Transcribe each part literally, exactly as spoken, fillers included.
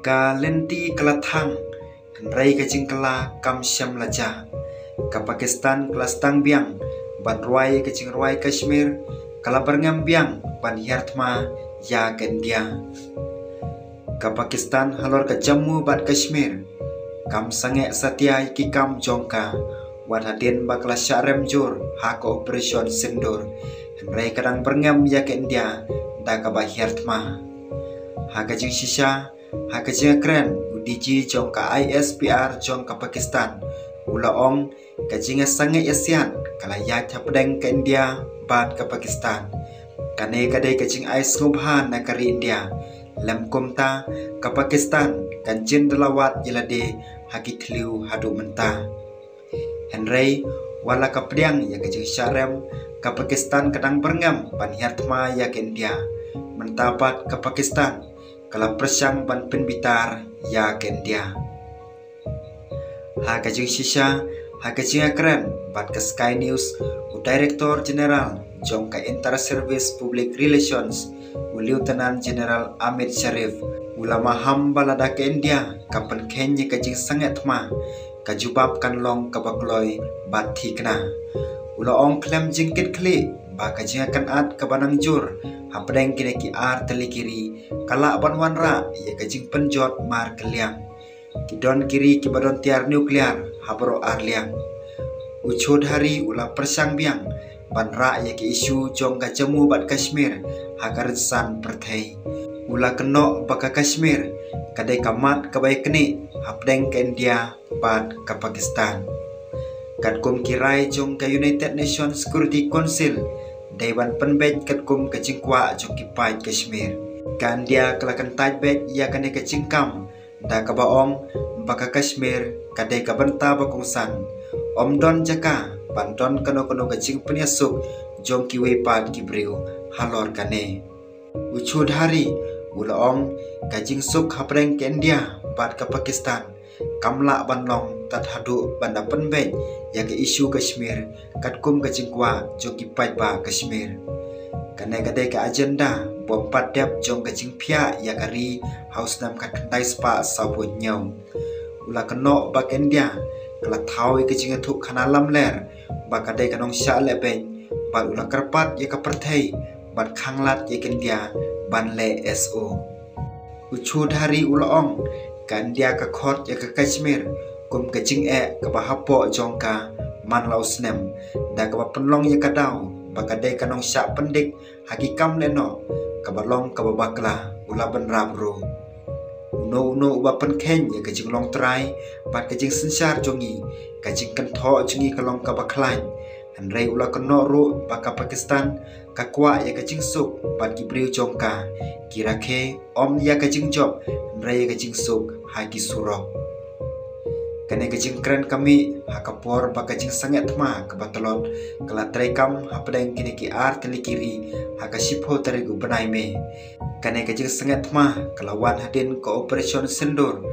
Ka lynti ka la thang, hynrei ka jingkylla kam shym la jah. Ka Pakistan ka la sdang biang ban rwai ka jingrwai Kashmir, ka la byrngem biang ban hiar thma ïa ka India. Ka Pakistan halor ka Jammu bad Kashmir kam sangeh satia ïa ki kam jong ka, wat hadien ba ka la shah rem jur ha ka Operation Sindoor, hynrei ka dang byrngem ïa ka India da kaba hiar thma. Ha ka jingshisha, ha ka jingkren u D G jong ka I S P R jong ka Pakistan u la ong, ka jingïasangeh ïasiat ka la ïaid hapdeng ka India bad ka Pakistan. Kane ka dei ka jingai sngewbha na ka ri India. Lym kumta, ka Pakistan kan jin da la wad ïa lade ha ki thliew haduh mynta. Hynrei wat la ka pdiang ïa ka jingshah rem, ka Pakistan ka dang byrngem ban hiar thma ïa ka India. Mynta pat ka Pakistan ka la pyrshang ban pynbitar ïa ka India. Ha ka jingshisha, ha ka jingïakren bad ka Sky News, u Director General jong ka Inter-Service Public Relations, u Lieutenant General Amit Sharif, u la maham ba lada ka India ka pynkheiñ ïa ka jingsangeh thma, ka jubab kan long kaba kloi bad thikna. U la ong khlem jingkitkhlieh ba ka jingïakynad kaba nang jur hapdeng kine ki ar tylli ki ri ka lah ban wanrah ïa ka jingpynjot markylliang. Ki don ki ri kiba don tiar nuclear ha baroh ar liang. U Choudhary u la pyrshang biang ban rah ïa ki issue jong ka Jammu bad Kashmir ha ka rynsan pyrthei. U la kynnoh ba ka Kashmir ka dei ka mat kaba ïaknieh hapdeng ka India bad ka Pakistan. Katkum ki rai jong ka United Nations Security Council, dei ban pynbeit katkum ka jingkwah jong ki paid Kashmir. Ka India ka la kyntait beit ïa kane ka jingkam da kaba ong ba ka Kashmir ka dei ka bynta ba kongsan. Ym don jaka ban don kano kano ka jingpynïasuk jong kiwei pat ki briew halor kane. U Choudhary u la ong, ka jingsuk hapdeng ka India bad ka Pakistan kam lah ban long tad haduh ban da pynbeit ïa ka issue Kashmir katkum ka jingkwah jong ki paidbah Kashmir. Kane ka dei ka agenda bym pat dep jong ka jingphiah ïa ka ri ha u snem khatkhyndai spah sawphew hynñiew. U la kynnoh ba ka India ka la thaw ïa ka jingïathuhkhana lamler ba ka dei ka nongshah lehbeiñ, bad u la kyrpad ïa ka pyrthei ban khanglad ïa ka India ban leh S O. U Choudhary u la ong, ka India ka khot ïa ka Kashmir kum ka jingeh kaba hapoh jong ka man la u snem, da kaba pynlong ïa ka daw ba ka dei ka nongshah pyndik ha ki kam lehnoh, kaba long kaba bakla, u la bynrap ruh. Uno uno uba pynkheiñ ïa ka jinglong trai bad ka jingsynshar jong ngi, ka jingkynthoh jong ngi ka long kaba khlaiñ. Hynrei u la kynnoh ruh ba ka Pakistan ka kwah ïa ka jingsuk bad ki briew jong ka, ki rakhe ym ïa ka jingjop, hynrei ïa ka jingsuk ha ki surok. Kane ka jingkren ka mih ha ka por ba ka jingsangeh thma kaba tlot ka la treikam hapdeng kine ki ar tylli ki ri ha ka shiphew tarik u bnai May. Kane ka jingsangeh thma ka la wan hadien ka Operation Sindoor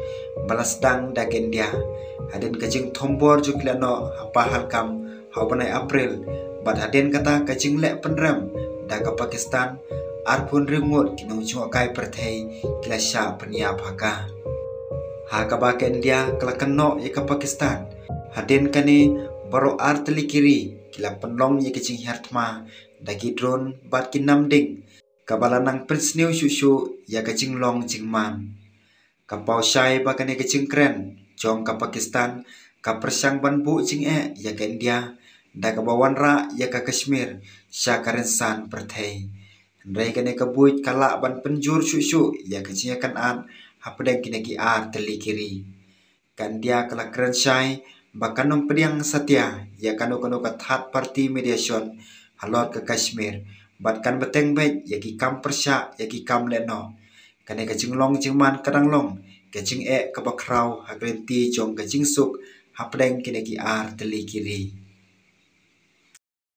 ba la sdang da ka India, hadien ka jingthombor jong ki lehnoh ha Pahalgam ha u bnai April, bad hadien kata ka jingleh pynrem da ka Pakistan, arphew hynriew ngut ki nongjngohkai pyrthei ki la shah pynïap ha ka. Ha kaba ka India ka la kynnoh ïa ka Pakistan, hadien kane baroh ar tylli ki ri ki la pynlong ïa ka jinghiar thma da ki drone bad ki namding, kaba la nang pynsniew shuh shuh ïa ka jinglong jingman. Ka paw shai ba kane ka jingkren jong ka Pakistan ka pyrshang ban buh jingeh ïa ka India da kaba wanrah ïa ka Kashmir sha ka rynsan pyrthei. Hynrei kane ka buit ka lah ban pynjur shuh shuh ïa ka jingïakynad hapdeng kine ki ar tylli ki ri. Ka India ka la kren shai ba kan ym pdiang satia ïa kano kano ka third party mediation halor ka Kashmir, bad kan bteng beit ïa ki kam pyrshah ïa ki kam lehnoh. Kane ka jinglong jingman ka dang long ka jingeh kaba khraw ha ka lynti jong ka jingsuk hapdeng kine ki ar tylli ki ri.